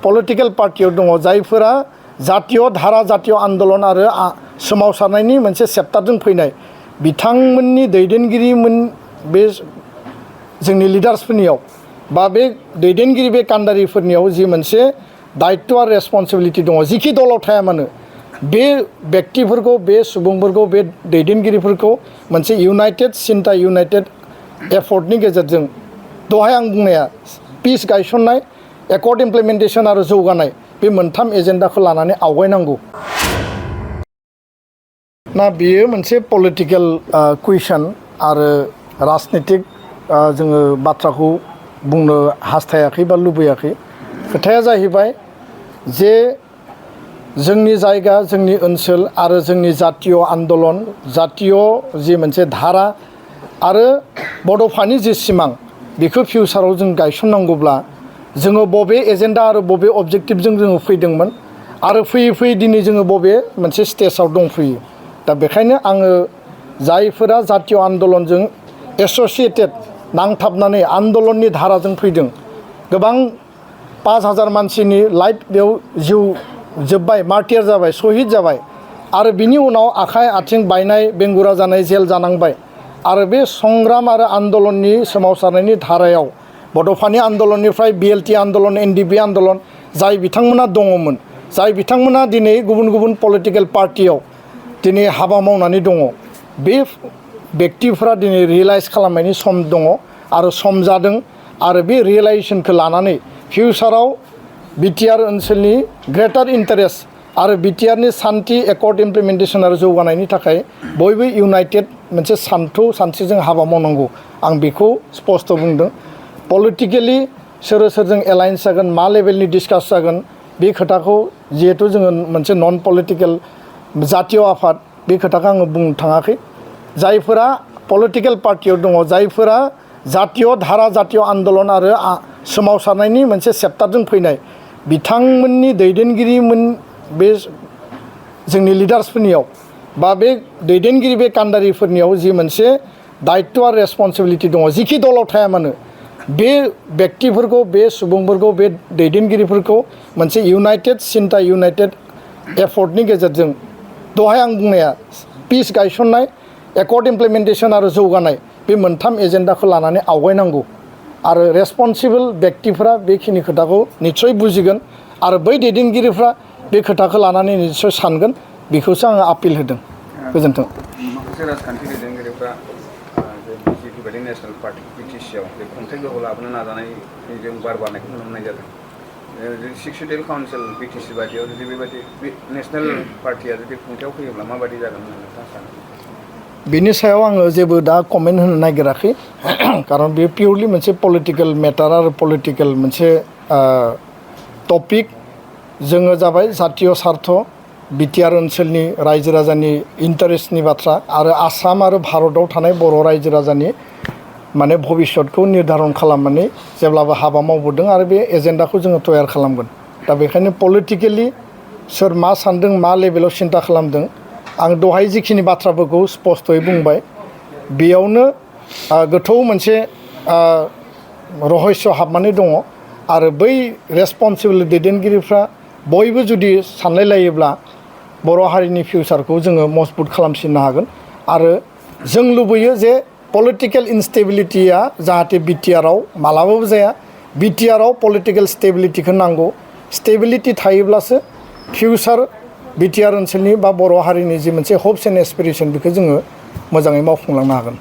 political पार्टियाव दङ जायफोरा जातीय धारा जातीय आन्दोलन आरो सोमावसारनायनि मोनसे चेप्टारजों फैनाय बिथांमोननि दैदेनगिरिमोन बे जोंनि लिडार्सफोरनियाव बा बे दैदेनगिरि बे कान्डारिफोरनियाव जि मोनसे दायित्व आरो रेसपन्सिबिलिटि दङ जिखि दलाव थाया मानो बे व्यक्तिफोरखौ बे सुबुंफोरखौ बे दैदेनगिरिफोरखौ मोनसे इउनाइटेड सिन्ता इउनाइटेड एफर्टनि गेजेरजों दहाय आं बुंनाया पिस गायसननाय एकर्ड इमप्लिमेन्टेसन आरो जौगानाय बे मोनथाम एजेन्डाखौ लानानै आवगायनांगौ ना बेयो मोनसे पलिटिकेल कुइसन आरो राजनितिक जोङो बाथ्राखौ बुंनो हास्थायाखै बा लुबैयाखै खोथाया जाहैबाय जे जोंनि जायगा जोंनि ओनसोल आरो जोंनि जातीय आन्दोलन जातीय जि मोनसे धारा आरो बड'फानि जि सिमां बेखौ फिउचाराव जों गायसननांगौब्ला जोङो बबे एजेन्डा आरो बबे अबजेक्टिभजों जोङो फैदोंमोन आरो फैयै फैयै दिनै जोङो बबे मोनसे स्टेजाव दंफैयो दा बेखायनो आङो जायफोरा जातीय आन्दोलनजों एस'सिएटेड नांथाबनानै आन्दोलननि धाराजों फैदों गोबां 5000 मानसिनि लाइफ बेयाव जिउ जोब्बाय मार्टियार जाबाय शहीद जाबाय आरो बिनि उनाव आखाइ आथिं बायनाय बेंगुरा जानाय जेल जानांबाय आरो बे संग्राम आरो आन्दोलननि सोमावसारनायनि धारायाव बड'फानि आन्दोलननिफ्राय बिएलटि आन्दोलन एनडिपि आन्दोलन जाय बिथांमोना दङमोन जाय बिथांमोना दिनै गुबुन गुबुन पलिटिकेल पार्टियाव दिनै हाबा मावनानै दङ बे व्यक्तिफोरा दिनै रियेलाइज खालामनायनि सम दङ आरो सम जादों आरो बे रियेलाइजेसनखौ लानानै फिउचाराव बिटिआर ओनसोलनि ग्रेटार इन्टारेस्ट आरो बिटिआरनि सान्थि एकर्ड इमप्लिमेन्टेसन आरो जौगानायनि थाखाय बयबो इउनाइटेड मोनसे सानस्रिजों हाबा मावनांगौ आं बेखौ स्पष्ट बुंदों पलिटिकेलि सोर सोरजों एलायन्स जागोन मा लेभेलनि डिसकास जागोन बे खोथाखौ जिहेतु जोङो मोनसे नन पलिटिकेल जातीय आफाद बे खोथाखौ आङो बुंनो थाङाखै जायफोरा पलिटिकेल पार्टियाव दङ जायफोरा जातीय धारा जातीय आन्दोलन आरो सोमावसारनायनि मोनसे चेप्टारजों फैनाय बिथांमोननि दैदेनगिरिमोन बे जोंनि लिडार्सफोरनियाव बा बे दैदेनगिरि बे कान्डारिफोरनियाव जि मोनसे दायित्व आरो रेसपन्सिबिलिटि दङ जिखि दलाव थाया मानो बे व्यक्तिफोरखौ बे सुबुंफोरखौ बे दैदेनगिरिफोरखौ मोनसे इउनाइटेड सिन्ता इउनाइटेड एफर्टनि गेजेरजों दहाय आं बुंनाया पिस गायसननाय एकर्ड इमप्लिमेन्टेसन आरो जौगानाय बे मोनथाम एजेन्डाखौ लानानै आवगायनांगौ आरो रेसपन्सिबल व्यक्तिफोरा बेखिनि खोथाखौ निस्सय बुजिगोन आरो बै दैदेनगिरिफ्रा बे खोथाखौ लानानै निस्सय सानगोन बेखौसो आङो आपिल होदों गोजोन्थों माखासे राजखान्थि दैदेनगिरिफ्रा बिजेपि बायदि नेशनेल पार्टि बिटिसिआव बे खुंथाय गोहो लाबोनो नाजानायजों बार बारनायखौ नुनो मोननाय जादों सिक्सुटेल काउन्सिल बिटिसि बायदियाव जुदि बेबायदि नेशनेल पार्टिया जुदि खुंथायाव फैयोब्ला माबायदि जागोन होननानै नोंथाङा सानो बिनि सायाव आङो जेबो दा कमेन्ट होनो नागिराखै खारन बे पिउरलि मोनसे पलिटिकेल मेटार आरो पलिटिकेल मोनसे टपिक जोङो जाबाय जातीय स्वार्थ बिटिआर ओनसोलनि रायजो राजानि इन्टारेस्टनि बाथ्रा आरो आसाम आरो भारताव थानाय बर' रायजो राजानि माने भबिष्यतखौ निर्धारन खालामनानै जेब्लाबो हाबा मावबोदों आरो बे एजेन्डाखौ जोङो तयार खालामगोन दा बेखायनो पलिटिकेलि सोर मा सान्दों मा लेभेलाव सिन्था खालामदों आं दहाय जिखिनि बाथ्राफोरखौ स्पष्टयै बुंबाय बेयावनो गोथौ मोनसे रहस्य हाबनानै दङ आरो बै रेसपन्सिबल दैदेनगिरिफ्रा बयबो जुदि सानलायलायोब्ला बर' हारिनि फिउचारखौ जोङो मजबुत खालामसिननो हागोन आरो जों लुबैयो जे पलिटिकेल इनस्टेबिलिटिया जाहाथे बिटिआराव मालाबाबो जाया बिटिआराव पलिटिकेल स्टेबिलिटिखौ नांगौ स्टेबिलिटि थायोब्लासो फिउचार बिटिआर ओनसोलनि बा बर' हारिनि जि मोनसे हप्स एन्ड एसपिरेसन बेखौ जोङो मोजाङै मावफुंलांनो हागोन